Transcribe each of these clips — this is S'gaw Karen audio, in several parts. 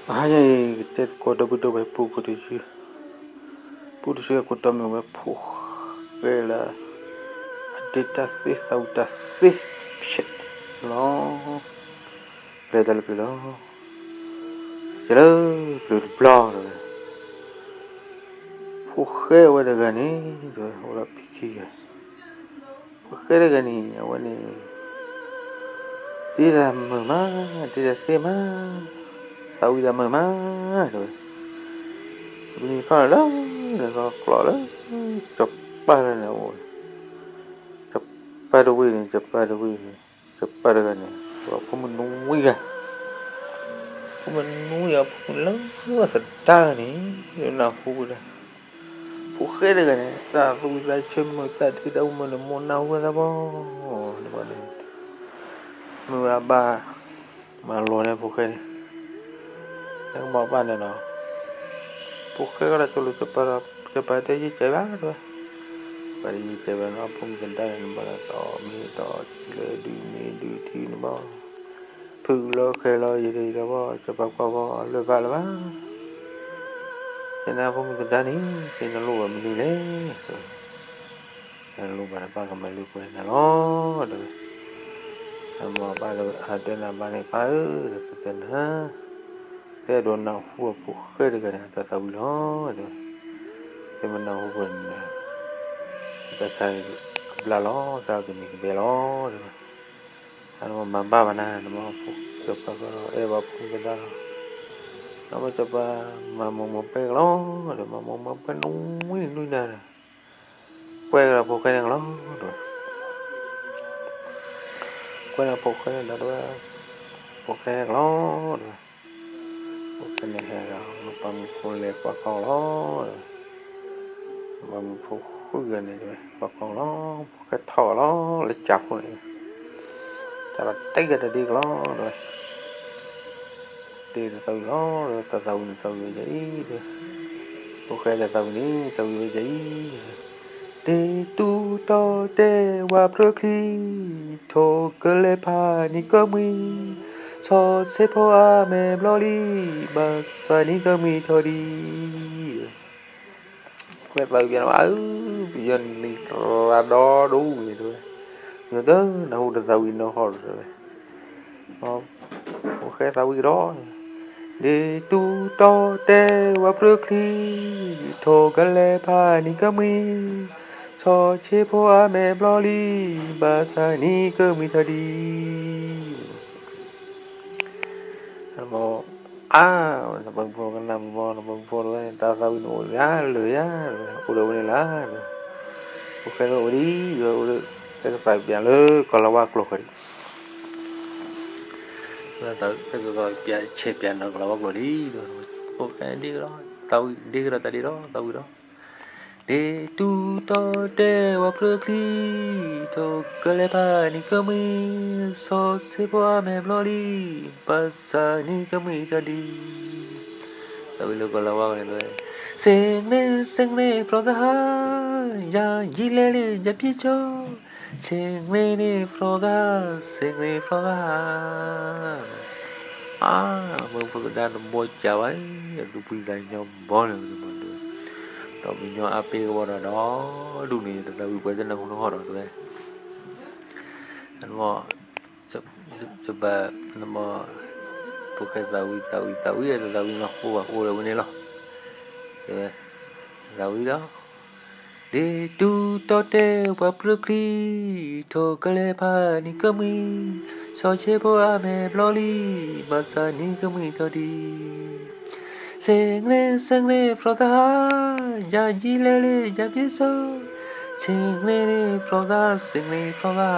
အဟါညါအံၤ ကတဲသကိးဒီပုၢ်ဒီဝဲၢ် ပူဖိတယုၢ်, ပူတယုၢ်အကိးတီမ့ၢ်ဝဲ ဖိၣ်ဃဲလၢ အဒ့တၢ်သ့ၣ်သးဝံၣ်တၢ်သ့ၣ်ဖျဲးလီၤ. ကျဲတၢ်လၢပျၢၤလီၤ. ကဲလၢပျၢၤတဘျီလီၤ. ဖိၣ်ဃဲဝဲတဂၤန့ၣ် တဲဝဲ အိၣ်ဒီးဖံခံဂၤ ဖိၣ်ဃဲတဂၤန့ၣ် အဝဲန့ၣ် တ့တၢ်မုာ်မး, တ့တၢ်သ့ၣ်မး, သးဝံၣ်တၢ်မုာ်မး တဲဝဲ. တနံၤခီန့ၣ်လၢ လၢကျိးလၢ စီၤပၤတဂၤန့ၣ်အိၣ်, စီၤပၤတဝ့ၢ်န့ၣ် စီၤပၤတဝ့ၢ်န့ၣ် စီၤပၤတဂၤန့ၣ် အဖိမုၣ်နွံဂၤ, ဖိမုၣ်နွံဂၤ ဖိမုၣ်လၢအသဒါန့ၣ် နၢ်ဟူဝဲဒၣ် ဖိၣ်ဃဲတဂၤန့ၣ် တၢ်သူၣ်ဝံၣ်သးဆၢမုာ် တၢ်ဒ့တၢ်အူမုာ်န့ၣ် မိၢ်နၢ်ဟူဝဲသးဘၣ်, မ့ၢ်ဝဲအဘၣ် မၤလိန့ၢ်ဖိၣ်ဃဲန့ၣ်, နကဘၣ်ဘၣ်န့ၣ်နီၤ, ဖိၣ်ဃဲကဒီး ကၠီလိာ်စီၤပၤဒီး စီၤပၤတဲ ယကဲဘၣ်တဲဝဲ, ပၤတဲ ယကဲဘၣ်နီၤ, ဖိမုၣ်သဒါန့ၣ် နဘၣ်တၢ်တီမ့ၢ်တီ တုၤလၢဒုးမ့ၢ်ဒုးထံန့ၣ်ဘၣ်, ဖုးလီၤဃဲၤလီၤ ယံာ်ဒီးယံာ်ဒီးဘၣ် စီၤပၤကွၢ်ဘၣ် အလၢၢ်ဘၣ်လၢၤဘၣ် တဲနၤ ဖိမုၣ်သဒါန့ၣ် ကဲနလိၣ်ဘၣ်မနုၤလဲၣ်, နလိၣ်ဘၣ်တဘၣ်ကမၤလၢပှဲၤနၤလီၤ တဲဝဲ. အမိၢ်အပၢ်တဲနၤ ဘၣ်န့ၣ် ပၢ်ဧၢ, တဲနၤ တဲဒိးနၢ်ဟူအဖိၣ်ဃဲတဂၤန့ၣ် အတၢ်သးဝံၣ်လီၤ တဲဝဲ. တဲမ့ၢ်နၢ်ဟူပှဲၤန့ၣ် တၢ်ဆါကဘျါလီၤ တၢ်ကမံၤကဘဲလီၤ တဲဝဲ. အမၤဘၣ်ဘၣ်နၤ နမၤဖိၣ်စီၤပၤကဒီး အဲၣ်ဘၣ်ဖိသဒါလီၤ. နမၤစီၤပၤ မၤမိၢ်မၤပၢ်ကလီၤ ဒီးမၤမိၢ်မၤပၢ်နွံနွံနၤဒီး ကွဲကဒီးဖိၣ်ဃဲန့ၣ်ကလီၤ တဲဝဲ. ကွဲဒီးဖိၣ်ဃဲန့ၣ်ဒီးတဲဝဲ, ဖိၣ်ဃဲကလီၤ တဲဝဲ. ဖိၣ်ဃဲန့ၣ်ဟဲဒီး နပှၤမုၣ်ဖိလဲၤကွၢ်ကီကလီၤ တဲဝဲ. နပှၤမုၣ်ဖိဃုဂၤန့ၣ်တဲဝဲ ကွၢ်ကီကလီၤ ဖိၣ်ဃဲထီၣ်ကလီၤ လၢကၠးဖိန့ၣ် တၢ်လီၤတံၢ်ကတၢၢ်ဒ်ကလီၤ တဲဝဲ. တ့တၢ်သးဝံၣ်လီၤ တၢ်သးဝံၣ်န့ၣ်သးဝံၣ်ဝဲဒ်အံၤ တဲဝဲ. ဖိၣ်ဃဲတၢ်သးဝံၣ်န့ၣ် သးဝံၣ်ဝဲဒ်အံၤ တဲဝဲ. ဒ့တူၢ်တီတဲဝါဖျၢၣ်ချံ ထိၣ်ကလဲၤဖးနံၤကမှံ ဆီဆ့ဖိအါမဲာ်ဘျီလံ ဘၣ်ဆၣ်နံၤကမှံထီၣ်ဒံး ကွဲးသးဝံၣ်ပျဲနၤ အၢ ပယီၤနံၤတရၣ်ဒီဒူၣ်န့ၣ်တဲဝဲ, ယတနၢ်ဟူတၢ်သးဝံၣ်နီၢ်ဃီဒီးတဲဝဲ, ဖိၣ်ဃဲသးဝံၣ်ကဒီး, ဒ့တူၢ်တီတဲဝါဖျၢၣ်ချံ, ထိၣ်ကလဲၤဖးနံၤကမှံ, ဆီဆ့ဖိအါမဲာ်ဘျီလံ, ဘၣ်ဆၣ်နံၤကမှံထီၣ်ဒံး အါ, နပှၤဖိကနၣ်မုၢ်ဘီ နပှၤဖိတဝဲ တၢ်သးဝံၣ်န့ၣ်အိၣ်လၢယၤလၢယၤ, အိၣ်ဒီးဝဲန့ၣ်လၢ, ဖိၣ်ဃဲလၢအိၣ်ဒံး ယဝဲအိၣ်လၢ တၢ်ကသးပျးလၢကီၢ်လၤဝါကျိာ်ဃီဒံး, တၢ်ကသးပျးဆဲးပျးနီၢ်ကီၢ်လၤဝါကျိာ်ဒံး, ဖိၣ်ဃဲဒ်ကဒီး သးဝံၣ်ဒ်ကဒီးတၢ်ဒ်ဒီး သးဝံၣ်ဒီး ဒ့တူၢ်တီတဲဝါဖျၢၣ်ချံ, ထိၣ်ကလဲၤဖးနံၤကမှံ, ဆီဆ့ဖိအါမဲာ်ဘျီလံ, ဘၣ်ဆၣ်နံၤကမှံထီၣ်ဒံး, သးဝံၣ်လၢကီၢ်လၤဝါန့ၣ်တဲ, စ့င့းစ့င့းဖျီသဟါ, ယၤယံလဲၤလၢယၤပျံၤကၠီ, စ့င့းန့ၣ်ဖျီသဟါ, စ့င့းဖျီသဟါ အါ, မ့ၢ်ဖိကဒါတဘီကၢ်ဘၣ်, အသူၣ်ဖှံသးညီဘီန့ၣ်, ဒီးပညီအါပ့ၤကဘီဒီး ဒီဒူၣ်န့ၣ် တသးဝံၣ်ပှဲၤတနၢ်ဟူနီၢ်ဃီဒီးတဲဝဲ, နမ့ၢ်, ဘၣ်, နမ့ၢ်, ဖိၣ်ဃဲသးဝံၣ် သးဝံၣ် သးဝံၣ် တသးဝံၣ်နီၢ်ဃီဘၣ် အိၣ်ဒီးဝဲန့ၣ်လီၤ, တဲဝဲ, သးဝံၣ်ဒီး ဒ့တူၢ်တီတဲပှၤဖျၢၣ်ချံ, ထိၣ်ကလဲၤဖးနံၤကမှံ, ဆီဆ့ဖိအါမဲာ်ဘျီလံ, ဘၣ်ဆၣ်နံၤကမှံထီၣ်ဒံး, စ့င့းစ့င့းဖျီသဟါ, ယၤယံလဲၤလၢယၤပျံၤကၠီ, စ့င့းန့ၣ်ဖျီသဟါ, စ့င့းဖျီသဟါ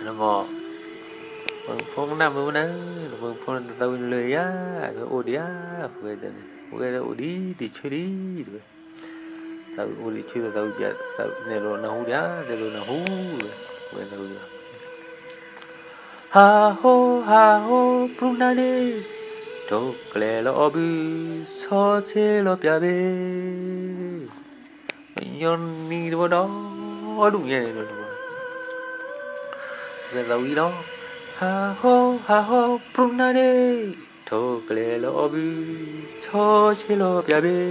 နမ့ၢ်, ပှၤဖိကနၣ်မုၢ်ဝဲန့ၣ်, ပှၤဖိန့ၣ်တသးဝံၣ်လၢယၤ, အိၣ်ဒံးဧါ, ပှၤတဲန့ၣ်, ပှၤတဲအိၣ်ဒံး ဒံးဆၢဒံး, သးဝံၣ်အိၣ်ဒံးဆၢဒီးသးဝံၣ်ပျဲ, သးဝံၣ်နဲၣ်လိနၢ်ဟူဒံးဧါ, နဲၣ်လိနၢ်ဟူ, ဝဲသးဝံၣ်လီၤ ဟးဟိ ဟးဟိ ပြုနၤဒ့, ထိၣ်ကလဲၤလီၤအီၣ်ဘု, ဆီဆ့လီၤပၠးဘ့, ပညီနံၤတဝီဒီး, ဒူၣ်ညါန့ၣ်, ဝဲသးဝံၣ်လီၤ, ဟးဟီ ဟးဟီ ပြူနၤန့ၣ်, ထိၣ်ကလဲၤလီၤအီၣ်ဘု, ဆီဆ့လီၤပၠးဘ့ၣ်.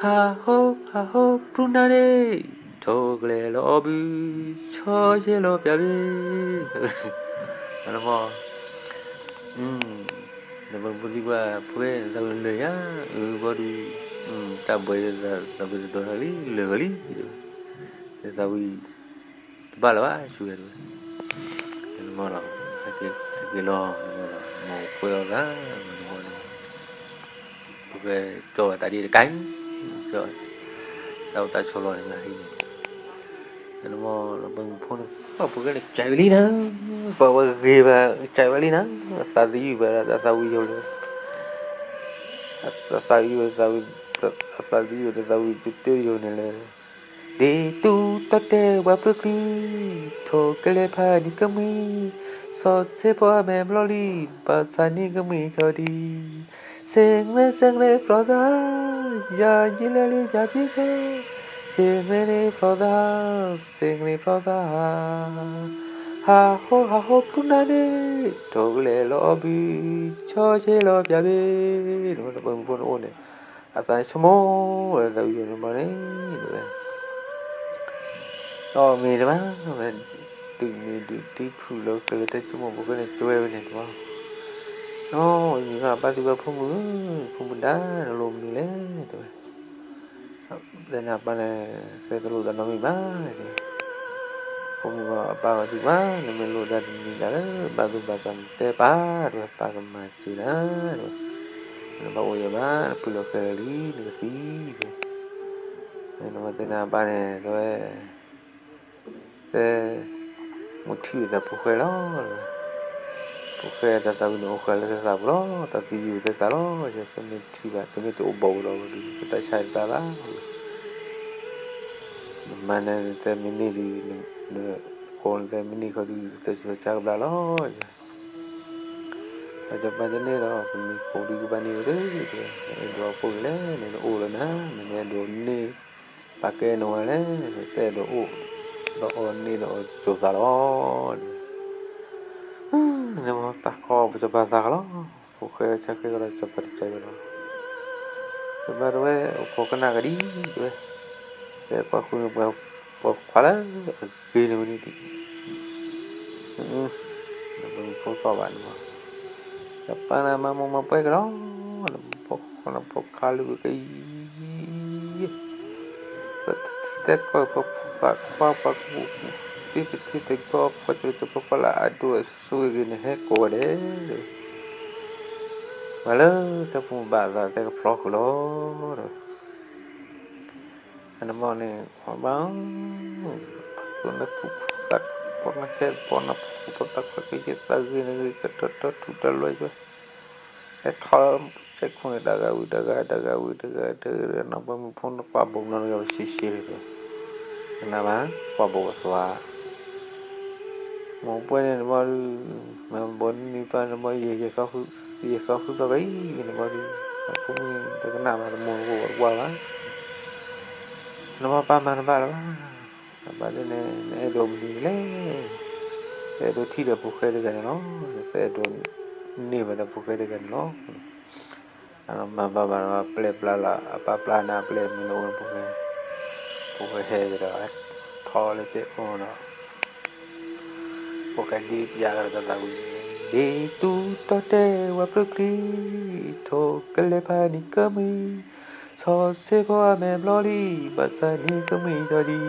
ဟးဟီ ဟးဟီ ပြူနၤန့ၣ်, ထိၣ်ကလဲၤလီၤအီၣ်ဘု, ဆီဆ့လီၤပၠးဘ့ၣ်. နမ့ၢ် နဘၣ်မူသံကွၢ် ဖိၣ်ဃဲ သးဝံၣ်လၢာ်ယါ, အဘီဒုး တၢ်ဘှဲသးဝံၣ်တတီၤလံ လၢာ်ဂီၤလံ, သးဝံၣ်တဘၣ်လၢၤဘၣ် ဆူၣ်ဝဲတဝဲ. နမ့ၢ်ဒီး ဟဲက့ၤလီၤ နမ့ၢ်ဒီး မိၢ်ပှဲၤအီၤသး နမ့ၢ်န့ၣ် ဖိၣ်ဃဲကၠီဝဲတၢ်ဒ်တကါအံၤ, တၢ်အိၣ်တၢ်ဆိးလီၤန့ၣ် ဟံးန့ၣ် နမ့ၢ်လၢပှၤမုၣ်ဖိန့ၣ် ပှၤဖိၣ်ဃဲန့ၣ် ကဲဝဲလံနၤ, ပှၤဝဲဂ့ၤဘၣ် ကဲဝဲလံနၤ, သးသယုၢ်ဘၣ်ဒီး သးသးဝံၣ်ယိာ်လၢ သးသယုၢ် သးသယုၢ်ဒီးသးဝံၣ်တတၢၢ်ယိာ်န့ၣ်လၢ ဒ်တူၢ်တီတဲာ်ဝဲပြၢချံ, ထိၣ်ကလဲၤဖးနံၤကမှံ, စီၤဆ့ဖီအမဲာ်ဘျီလံ, ဘၣ်ဆၣ်နံၤကမှံကီၤဒံး, စ့ငရဲစ့ငရဲဖျီသး, ယၤယံလဲၤလံယၤဖံကီၤ, စ့ငရဲန့ၣ်ဖျီသး, စ့ငရဲဖျီသး, ဟးဟီဟးဟီပြူနၤန့ၣ်, ထိၣ်ကလဲၤလီၤအီၣ်ဘု, ဆီဆ့လီၤပၠးဘ့ၣ်, နမ့ၢ်တပှၤမုၣ်ဖိန့ၣ်အိၣ်န့ၣ် အသးဆိကမိၣ်ဝဲသးဝံၣ်ယိာ်န့ၣ်ဘီန့ၣ် ဒီးမ့ၢ်တဘၣ်ဝဲ ဒုးမ့ၢ်ဒုးထံဖုၣ်လီၤဃဲၤလၢတၢ်ဆိကမိၣ်ဖိဃဲန့ၣ် ကၠွဲဝဲန့ၣ်တဘီ, အိၣ်ယံၤကီၢ်ပၢ်သံကွၢ်ဖိမုၣ်, ဖိမုၣ်ဒါ နလိၣ်မနုၤလဲၣ် တဲဝဲ သဲန့ၣ်အပၢ်န့ၣ် သဲတလိၣ်တၢ်နီတမံၤဘၣ်, ဖိမုၣ်အပၢ်ဝဲသံကွၢ် နမ့ၢ်လိၣ်တၢ်တမံၤဒၣ်လၢ ဘၣ်သူၣ်ဘၣ်သးနတဲပၢ် တဲဝဲ ပၢ်ကမၤစၢၤနၤ တဲဝဲ, နဘၣ်အိၣ်ယဲဘၣ် နဖုၣ်လီၤဃဲၤလၢလံ နကသံ တဲဝဲ, နမ့ၢ်သဲန့ၣ်အပၢ်န့ၣ် တဲဝဲ တဲ မ့ၢ်ထံၣ်ဝဲသးဖိၣ်ဃဲလီၤ, ဖိၣ်ဃဲတၢ်သးဝံၣ်န့ၣ်အိၣ်ဃာ်လၢသးပူၤလီၤ, တၢ်သယုၢ်သဲသးလီၤ, ယသ့မ့ၢ်ထံၣ်ဘၣ် သ့မ့ၢ်တအိၣ်ဘၣ်ဝဲဒီးဝဲဒုး တၢ်ဆါတၢ်ဘၣ်, နမၤန့ၣ်သဲမ့ၢ်န့ၢ်ဒုး နကိးနသဲမ့ၢ်န့ၢ်ဃီဒုး တၢ်ဆါကဘျါလီၤ, ဒီးယပၢ်တန့ၢ်ဒီး ပမ့ၢ်ကိးဒုးကဘၣ်န့ၢ်ဝဲဒၢ, နအဲၣ်ဒိးအဖိဂ့ၤလဲၣ် နအိၣ်လၢနၤ မ့ၢ်နအဲၣ်ဒိးန့ၢ် ပာ်ကဲနဝဲလဲၣ်, တအဲၣ်ဒိးအိၣ် ဒီးအီၤန့ၢ်ဒီးအီၤကၠိၤသးလီၤ, နမ့ၢ်တၢ်ကီပစီၤပၤသးကလီၤ, ဖိၣ်ဃဲဆၢဃဲကဒီးစီၤပၤတကဲဝဲလီၤ, စီၤပၤတဝဲ အိၣ်ခိးကနၣ်ကဒံဝဲ, တဲကွၢ်ဃုန့ၣ် ပှၤခွါလၢအဂ့ၤန့ၣ်ဝဲန့ၣ်ဒံး ဖိသီၣ်ဘၣ်န့ၣ်မး, ယပၢ်နၤမၤမိၢ်မၤပှဲၤကဒီး, နဖိခွါနဖိခွါလုၢ်ကယံၤ, ပတဲကီၢ်ဖိသၣ်ခွါပှၤကူၣ်သ့ပထံသကိး ပှၤကၠိၤဖိခွါလၢအဒိၣ်အဆိၣ်ဂ့ၤဂ့ၤန့ၣ် ဟဲကိးဝဲဒဲး, မၤလၢတၢ်ဖိမုၣ်ဘၣ်အသးတဲကဖျီဃုာ်လီၤ, အနဘီန့ၣ် ခွါဘၣ်ဧၢ, နသူၣ်ဖှံသးခု ပှၤနဟဲဘီနဖိသၣ်ခွါကယဲၢ်သးဂ့ၤန့ၣ်ဂ့ၤ ကတၢၢ်တၢၢ်ထူၣ်တၢၢ်လွဲၢ်ယွဲၢ်, ဟဲထီၣ်လၢစဲးခိၣ်န့ၣ် တဂၤဝံၤတဂၤ တဂၤဝံၤတဂၤ တဂၤ နဘီမုၢ်ဖိနကွၢ်ဘိးနီတဂၤဝဲဆံးဆံးလီၤ, ကနၣ်ဘၣ် ကွၢ်ဘိးပသွါ မိၢ်ပှဲၤန့ၣ်နဘီဒုး, မ့ၢ်ဘီနံၤနံၤသီန့ၣ်နဘီ ယဲၢ်သီဃုသီကလံၤန့ၣ်နဘီဒုး, အဖိမုၣ်တကနၣ်ဘၣ် တမိၢ်တကိၢ်တကွၢ်ဘၣ်, နဘီပၢ်မၤတဘၣ်လၢၤဘၣ်, အပၢ်တဲန့ၣ် နအဲၣ်ဒိးမနုၤလဲၣ်, အဲၣ်ဒိးထံၣ်ဒီးဖိၣ်ဃဲတဂၤန့ၣ်လီၤ, အဲၣ်ဒိးန့ၢ်ဘၣ်ဒီးဖိၣ်ဃဲတဂၤန့ၣ်လီၤ. မၤဘၣ်ဘၣ်ဒီးပျဲၢ်ပျါလီၤ အပၢ်ပျါန့ၣ်အပျဲၢ်မ့ၢ်လၢအိၣ်လၢဖိၣ်ဃဲ, ဖိၣ်ဃဲဟဲကဒီး ထီၣ်လၢစဲးခိၣ်ဒီး ဖိၣ်ဃဲဒ့ပၠးကဒီးတၢ်သးဝံၣ်, ဒ်တူၢ်တီတဲာ်ဝဲပြၢချံ, ထိၣ်ကလဲၤဖးနံၤကမှံ, ဆီဆ့ဖီအမဲာ်ဘျီလံ, ဘၣ်ဆၣ်နံၤကမှံကီၤဒံး,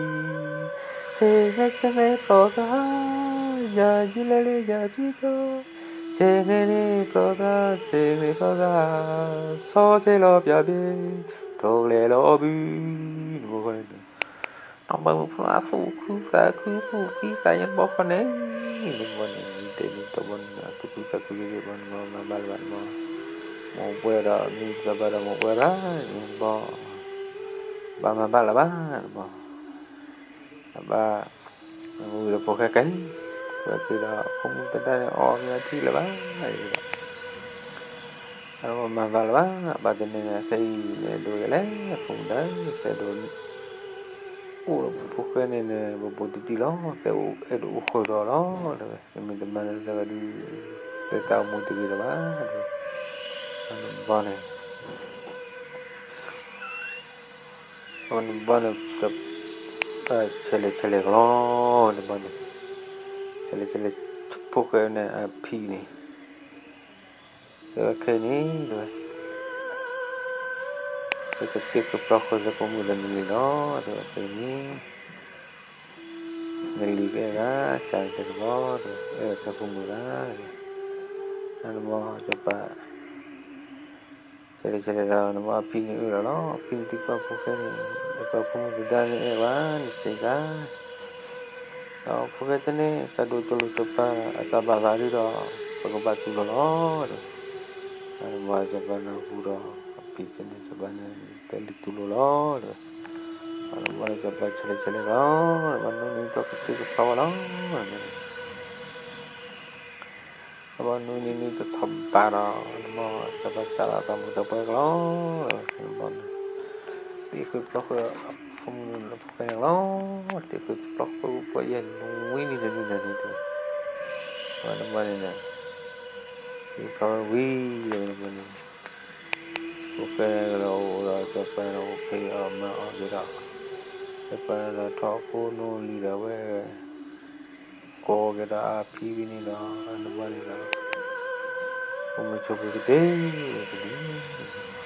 စ့ငဲစ့ငဲဖျီသး, ယၤယံလဲၤလၢယၤဖံကီၤ, စ့ငဲန့ၣ်ဖျီသး, စ့ငဲဖျီသး, ဆီဆ့လီၤပၠးဘ့ၣ်, ထိၣ်ကလဲၤလီၤအီၣ်ဘု, နဘီဃီန့ၣ် နဘီမုၢ်ဖိအသူၣ်ခုသးခုသူၣ်ဖှံသးညီနဘီဃီန့ၣ်, နဘီန့ၣ် နတဲနတဘီန့ၣ် အသူၣ်ခုသးခုယဲၢ်ယဲၢ်ဘီ နဘီမၤဘၣ်လၢၤဘၣ်နဘီ, မိၢ်ပှဲၤဒီးမ့ၢ်တဘၣ်ဒီးမိၢ်ပှဲၤဘၣ်, နဘီ ဘၣ်မၤဘၣ်လၢၤဘၣ်နဘီ, အဘၣ် မ့ၢ်ဝံၤဒီးဖိၣ်ဃဲကဲ, ဝဲက့ၤဒီးဖိမုၣ်သဒါန့ၣ် အီၣ်မ့ၢ်အထံၣ်လၢၤဘၣ်, အဘၣ်မၤဘၣ်လၢၤဘၣ်, အဘၣ်တန့ၢ်န့ၣ် ခဲအံၤန့ၣ်ဒိးယလဲၣ် ဖိမုၣ်ဒါ, ခဲဒိးန့ၢ် အိၣ်ဒီးဖိၣ်ဃဲန့ၣ်န့ၣ် ဘိးဘိးတံၢ်တံၢ်လီၤ, သဲအိၣ်အဲၣ်ဒိးအိၣ်ဃုာ်ဒီးလီၤ, တဲဝဲ, မ့မ့ၢ်တမၤလၢတၢ်ဝဲဒုး သဲတၢ်အိၣ်မူတဂ့ၤလၢၤဘၣ်, တဲဝဲ, အန့ၣ်ဘီန့ၣ် အန့ၣ်ဘီန့ၣ် တၢ်ဆဲးလဲၤဆဲးလဲၤကလီၤ, အန့ၣ်ဘီန့ၣ် ဆဲးလဲၤဆဲးလဲၤ ဖိၣ်ဃဲန့ၣ်အဖံန့ၣ် တဲဝဲခဲအံၤန့ၣ် တဲဝဲ, ယကသ့ဃုာ်ပျီဃုာ်သဲဖိမုၣ်သးန့ၣ်လံလီၤ, တဲဝဲခဲအံၤန့ၣ် နလံၤကအဲၣ်ဂၤ ကၢ်န့ၣ်တဲတဘီ တဲဝဲ, အဲၣ်ဒိးသဲဖိမုၣ်ဂၤ, အန့ၣ်ဘီစီၤပၤ ဆဲးလဲၤဆဲးလဲၤဒီး န့ၣ်ဘီအဖံန့ၣ်အၢၣ်လီၤလီၤ, အဖံန့ၣ်သံကွၢ်ဖိၣ်ဃဲန့ၣ်, ယပှၤဖိမုၣ်သဒါန့ၣ်အဲၣ်ဝဲန့ၣ်စ့ၢ်ကီး, ဒီးဖိၣ်ဃဲတဲန့ၣ် တၢ်ဒိးကၠိလိၤစီၤပၤအတၢ်ဘၣ်သးဒ်ဒီး ပကဘၣ်တူၢ်လိာ်လီၤ, တဲဝဲ, အန့ၣ်ဘီစီၤပၤနၢ်ဟူဒီး အဖံတဲန့ၣ် စီၤပၤန့ၣ် တဲလံတူၢ်လိာ်လီၤ, တဲဝဲ, အန့ၣ်ဘီစီၤပၤဆဲးလဲၤဆဲးလဲၤလီၤ, ဘၣ်နူနံၤသီကသ့ကဖျီဝဲလီၤ, အဘၣ်နူနံၤနံၤတထီၣ်ဘးဒီး အန့ၣ်ဘီစီၤပၤစးလီၤအသးမူဒီးပှၤကလီၤ, အန့ၣ်ဘီန့ၣ် သ့ဃုာ်ပျီဃုာ်အဖိမုၣ်ဖိၣ်ဃဲန့ၣ်လီၤ, သ့ဃုာ်ပျီဃုာ်ပှၤယဲၢ်နွံနံၤန့ၣ်န့ၣ်န့ၣ်, အန့ၣ်ဘီန့ၣ်န့ၣ် သ့ဃုာ်ပျီဃုာ်ဝံၤ အန့ၣ်ဘီန့ၣ် ဖိၣ်ဃဲန့ၣ်ကဒီးအိၣ်ဒီးစီၤပၤန့ၣ်အိၣ်ဖဲအီၤမၤအီၤက့ၤဒီး စီၤပၤန့ၣ်ဒီးထီၣ်အခိၣ်နူာ်လံဒီးဝဲ ကိးက့ၤဒီးအဖံဖဲန့ၣ်ဒီး အန့ၣ်ဘီန့ၣ်ဒီး အိၣ်မုာ်ဆိးပၢၤကတၢၢ်ဝဲဖဲန့ၣ်